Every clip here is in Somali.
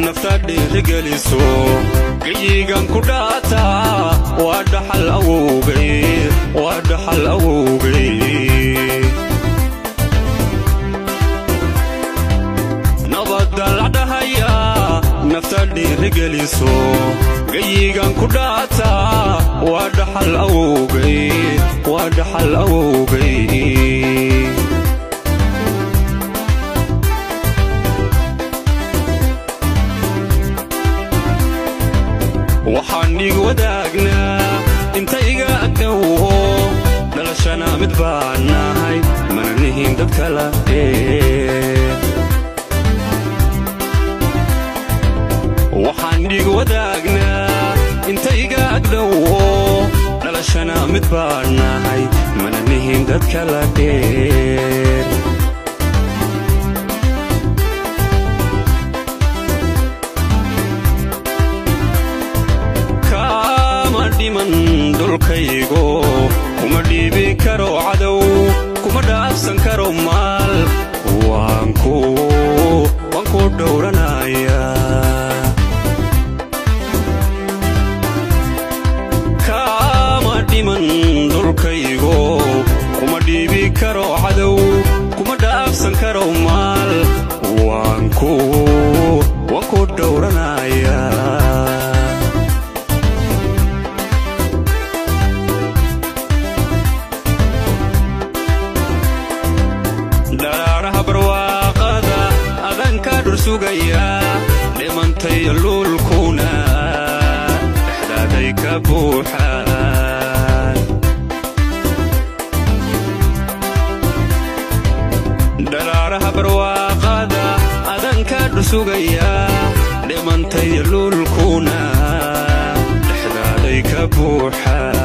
Nafta dhiirigeliso gayigan ku dhaataa waa dhaxal awowgay, waa dhaxal awowgay. Nabadda la dhahayaa nafta dhiirigeliso gayigan ku dhaataa waa dhaxal awowgay, waa dhaxal awowgay. Waxaan dhiig wadaagnaa inta iga agdhowo, dhalashana mid baan nahay, mana nihin dad kala dheer. Waxaan dhiig wadaagnaa inta iga agdhowo, dhalashana mid baan nahay, mana nihin dad kala dheer. Kama dhiman dhulkaygo, kuma dhiibi karo cadow, kuma dhaafsan karo maal, waan ku dhowranayaa. Kama dhiman dhulkaygo, kuma dhiibi karo cadow, kuma dhaafsan karo maal, waan ku dhowranayaa. Dharaaraha barwaaqada adanka dhur sugaya, dhimantay luulkuna dhexdaaday ka buuxaan. Dharaaraha barwaaqada adanka dhur sugaya, dhimantay luulkuna dhexdaaday ka buuxaan.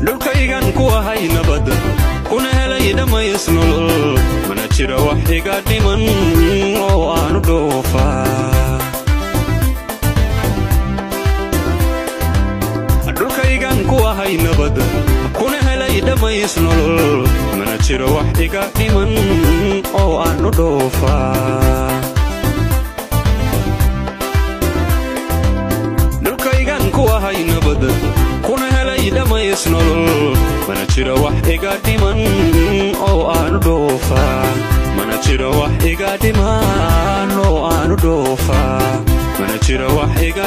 Dhulkaygan ku ahay nabad, kuna helay dhammays nolol, mana jiro wax iga dhiman oo aanu dhoofaa. Dhulkaygan ku ahay nabad, kuna helay dhammays nolol, mana jiro wax iga dhiman oo aanu dhoofaa. Dhulkaygan ku ahay nabad, kuna helay dhammays nolol, mana jiro wax iga dhiman oo aanu dhoofaa. Mana jiro wax iga dhiman oo aanu dhoofaa. Mana jiro wax iga